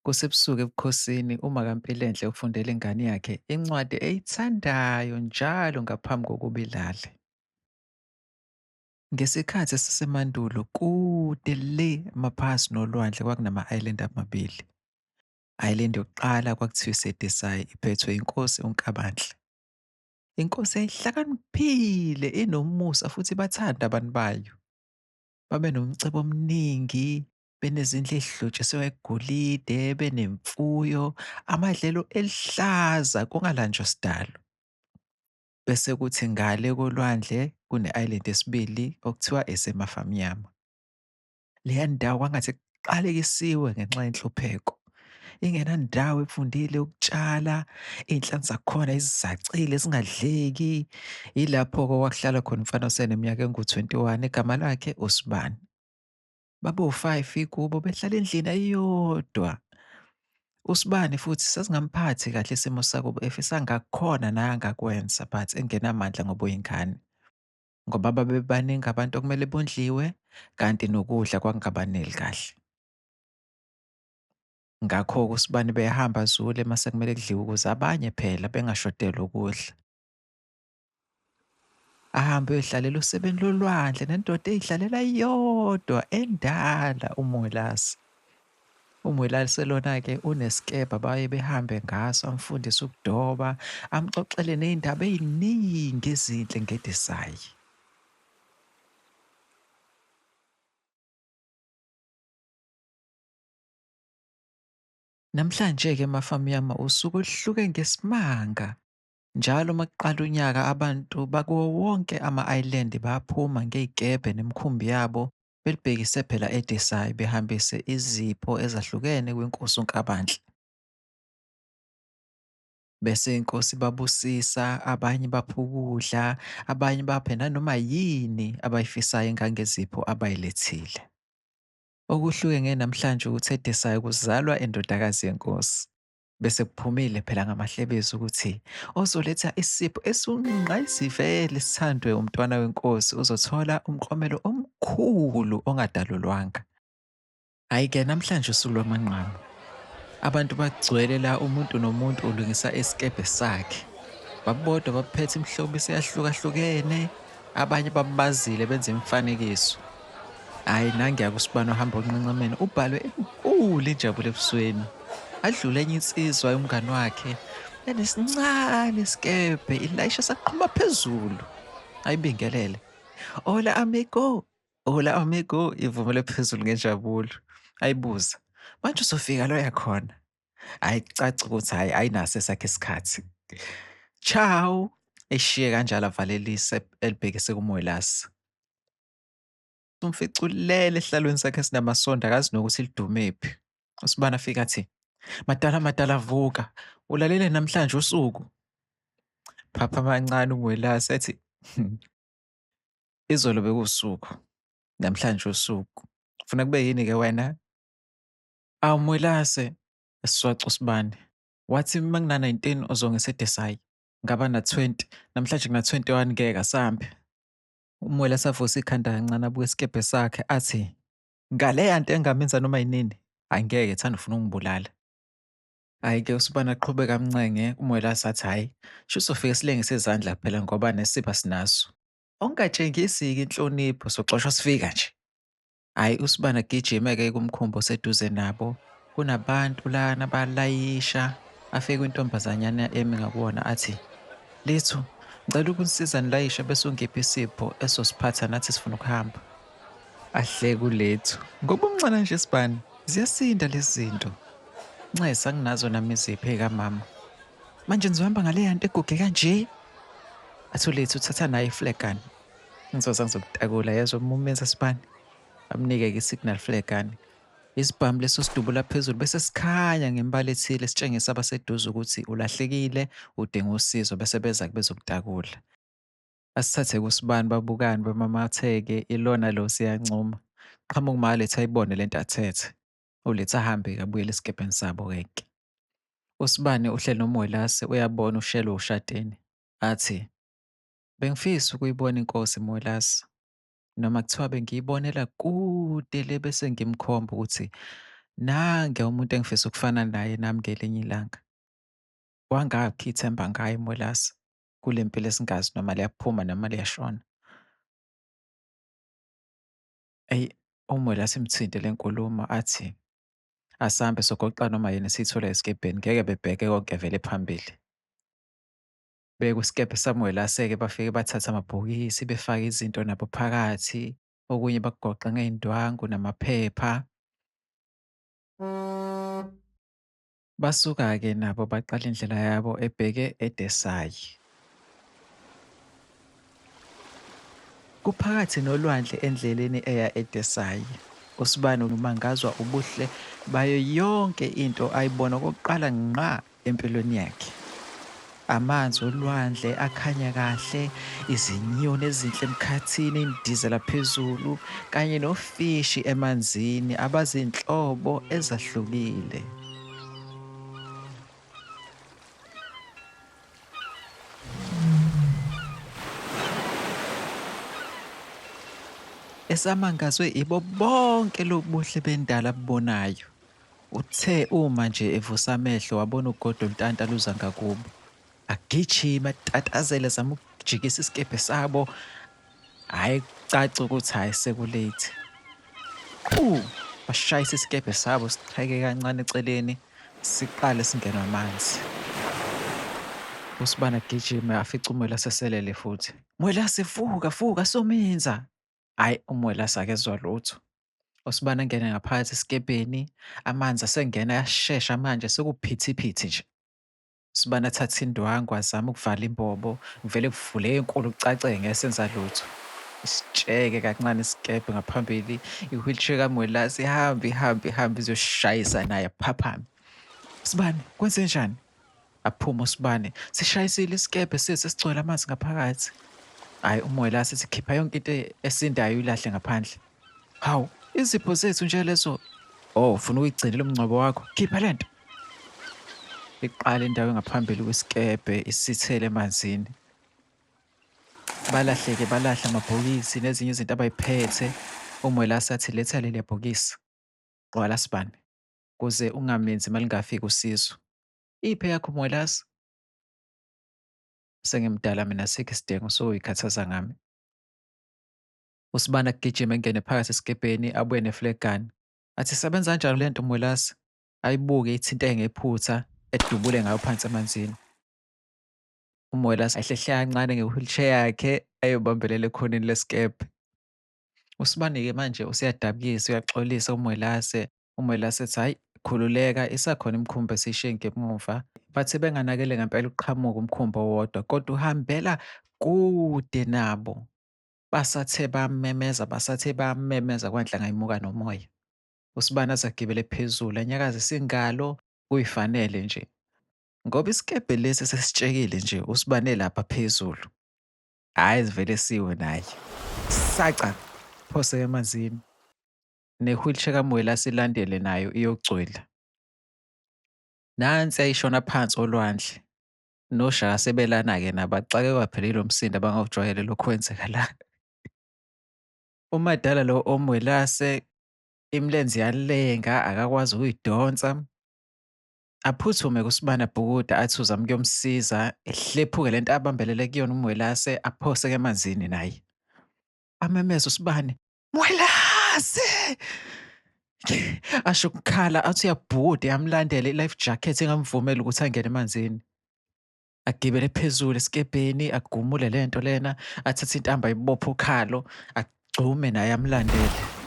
Kusebusuku ebukhosini, uMakaMpilenhle ufundela ingane yakhe incwadi eyithandayo njalo ngaphambi kokuba ilale. Ngesikhathi sasemandulo kude le maphakathi nolwandle kwakunama-island amabili. Island yokuqala kwakuthiwa iseDesayi iphethwe inkosi uNkabanhle. Inkosi yayihlakaniphile, inomusa futhi ibathanda abantu bayo. Babenomcebo omningi, benezindlu ey'hlotshiswe ngegolide, benemfuyo, amadlelo eluhlaza kungalanjwa sidalo. Bese kuthi ngale kolwandle kune-island yesibili okuthiwa iseMafamnyama. Leya ndawo kwangathi kuqalekisiwe ngenxa yenhlupheko. Ingenandawo efundile yokutshala, iy'nhlanzi zakhona zizacile zingadleki. Yilapho-ke okwakuhlala khona umfana oseneminyaka engu-21 igama lakhe uSibani. Babewu-five kubo behlala endlini eyodwa. USibani futhi sasingamphathi kahle isimo sakubo efisa ngakukhona naye angakwenza but engenamandla ngoba uyingane. Ngoba babebaningi abantu okumele bondliwe kanti nokudla kwakungabaneli kahle. Ngakho-ke uSibani behamba azule mase kumele kudliwe ukuze abanye phela bengashodelwa ukudla. Ahambe ayoyihlalela osebeni lolwandle nendoda ey'hlalela yodwa endala uMwelase. UMwelase lona-ke unesikebhe abaye behambe ngaso amfundise ukudoba, amxoxele ney'ndaba ey'ningi ezinhle ngeDesayi. Namhlanje-ke Mafamyama usuku oluhluke ngesimanga. Njalo uma kuqala unyaka abantu bakuwo wonke ama-island bayaphuma ngey'kebhe nemikhumbi yabo belibhekise phela eDesayi behambise izipho ezahlukene kwinkosi uNkabanhle. Bese inkosi ibabusisa, abanye ibaphe ukudla, abanye ibaphe nanoma yini abayifisayo engangezipho abayilethile. Okuhluke ngenamhlanje ukuthi eDesayi kuzalwa indodakazi yenkosi. Bese kuphumile phela ngamahlebezi ukuthi ozoletha isipho esiwungqayizivele sithandwe umntwana wenkosi uzothola umklomelo omkhulu ongadalulwanga. Hhayi-ke namhlanje usuku lwamanqamu. Abantu bagcwele la umuntu nomuntu ulungisa isikebhe sakhe. Babodwa baphethe imihlobiso eyahlukahlukene, abanye babazile benza imifanekiso. Hhayi nangiya kusibani ohamba onqenqemeni ubhalwe enkulu injabulo ebusweni. Adlule enye insizwa yomngani wakhe enesincane isikebhe ilayisha saqhuma phezulu. Ayibingelele. Hola amigo. Hola amigo ivumele phezulu ngenjabulo. Ayibuza, manje uzofika loya khona? Hhayi kucaca ukuthi hhayi ayinaso esakhe isikhathi. Ciao. Eshiye kanjalo avalelise elibhekise kuMwelase. Umfica ulele esihlalweni sakhe esinamasondo akazi nokuthi lidumephi. USibani afike athi, madala madala vuka, ulalele namhlanje usuku. Phapha amancane uMwelase ethi, izolo bekuwusuku, namhlanje usuku. Ufuna kube yini-ke wena? Awu Mwelase, esiswaca uSibani. Wathi uma ngina-19 uzongisa eDesayi. Ngaba na-20, namhlanje ngina-21 ngeke asambe. UMwelase avuse ikhanda kancane abuke isikebhe sakhe athi, ngaleya nto engamenza noma yinini, angeke thanda ufuna ukungibulala. Hhayi-ke uSibani aqhubeke amncenge, uMwelase athi hhayi, sho uzofike silengise izandla phela ngoba nesipho asinaso. Ungatshengisi-ke inhlonipho soxoshwa sifika nje. Hhayi uSibani agijime-ke kumkhumbi oseduze nabo. Kunabantu lana balayisha, afike kwintombazanyana emi ngakuwona athi, Lethu, ngicela ukunisiza nilayishe bese ungipha isipho esizosiphatha nathi sifuna ukuhamba. Ahleke uLethu, ngoba umncane nje Sibani, ziyasinda lezi zinto. Nxese anginazo nami izipho ey'kamama. Manje nizohamba ngaleya nto eguge kanje? Athi uLethu uthatha naye i-flare gun. Ngizoza ngizokutakula yezwa umumenza Sibani. Amnike-ke i-signal flare gun. Isibhamu leso sidubula phezulu bese sikhanya ngembala ethile sitshengisa abaseduze ukuthi ulahlekile, udinga usizo bese beza bezokutakula. Asithathe kuSibani babukane bamamatheke ilona lo siyancuma. Qhamuka uMaletha ayibone lento athethe. ULetha ahambe-ke abuyele esikebheni sabo-ke ke. USibani uhleli noMwelase uyabona ushelwe ushatini. Athi, bengifisa ukuyibona inkosi Mwelase. Noma kuthiwa bengiyibonela kude le bese ngimkhomba ukuthi Nange umuntu engifisa ukufana naye nami ngelinye ilanga. Wangakha ithemba ngaye uMwelase kule mpilo esingazi noma liyaphuma noma liyashona. Eyi, uMwelase imthinte le nkulumo athi asambe sogoqa noma yini esiyithola esikebheni, ngeke bebheke konke vele phambili. Beke isikebhe saMwelase-ke bafike bathathe amabhokisi befake izinto nabo phakathi, okunye bakugoqe ngey'ndwangu namaphepha. Basuka-ke nabo baqala indlela yabo ebheke eDesayi. Kuphakathi nolwandle endleleni eya eDesayi, uSibani umangazwa ubuhle bayo yonke into ayibona okokuqala ngqa empilweni yakhe. Amanzi olwandle akhanya kahle, izinyoni ezinhle emkhathini indizela phezulu, kanye nofishi emanzini abazinhlobo ezahlukile. Esamangazwe ibo bonke lobuhle bendalo abubonayo. Uthe uma nje evusa amehlo wabona ugodo oluntanta luza ngakubo. Agijima atatazele azama ukujikisa isikebhe sabo. Hhayi kucaca ukuthi hhayi sekulate. Qhu! Bashayisa isikebhe sabo siqheke kancane eceleni siqale singenwe amanzi. USibani agijime afice uMwelase eselele futhi. Mwelase vuka vuka sominza. Hhayi uMwelase akezwa lutho. USibani angene ngaphakathi esikebheni, amanzi asengena ayashesha manje sekuphithiphithi nje. USibani athathe indwangu azame ukuvala imbobo, kuvele kuvuleke enkulu kucace ngeke senza lutho. Isitsheke kancane isikebhe ngaphambili, i-wheelchair kaMwelase ihambe ihambe ihambe izoshayisa naye aphaphame. Sibani, kwenzenjani? Aphume uSibani, sishayisile isikebhe sethu esigcwele amanzi ngaphakathi. Hhayi uMwelase ethi khipha yonke into esindayo uyilahle ngaphandle. Hawu, izipho zethu nje lezo. Oh, ufuna ukuyigcinela umngcwabo wakho? Khipha le nto. Iqala indawo engaphambili kwesikebhe isithele emanzini. Balahleke balahla amabhokisi nezinye izinto abayiphethe. UMwelase athi letha leliya bhokisi. Gqwala sibani kuze ungamenzi uma lingafiki usizo. Iphi eyakho Mwelase? Sengimdala mina asikho isidingo sokuyikhathaza ngami. USibani agijime engene phakathi esikebheni abuye ne-flare gun. Athi isebenza kanjani le nto Mwelase? Ayibuke ithinteke ngephutha edubule ngayo phansi emanzini. UMwelase ahlehle kancane nge-wheelchair yakhe ayobambelela ekhoneni lesikebhe. USibani-ke manje useyadabukisa uyaxolisa uMwelase. UMwelase ethi hhayi khululeka isakhona imikhumbi esiyishiye ngemuva. Bathi benganakele ngempela uqhamuka umkhumbi owodwa kodwa uhambela kude nabo. Basathe bamemeza basathe bamemeza kwanhlanga imuka nomoya. USibani aze agibele phezulu anyakazise ingalo kuyifanele nje. Ngoba isikebhe lesi sesitshekile nje uSibane lapha phezulu. Hhayi sivele siwe naye. Saca phoseke emanzini. Ne-wheelchair kaMwelase ilandele nayo iyocwila. Nansi yayishona phansi olwandle. Noshaka sebelana-ke nabo baxakeka phela yilo msindo abangawujwayele lokhu kwenzeka la. Umadala lo oMwelase imilenze iyalenga akakwazi ukuyidonsa. Aphuthume kuSibani abhukuda athi uzama ukuyomsiza ehlephuke lento abambelele kuyona uMwelase aphoseke emanzini naye. Amemeze uSibani, Mwelase! Asho ukukhala athi uyabhukuda yamlandela i-life jacket engamvumeli ukuthi angene emanzini. Agibele phezulu esikebheni agumule lento lena athathe intambo ayibophe ukhalo agxume naye amlandele.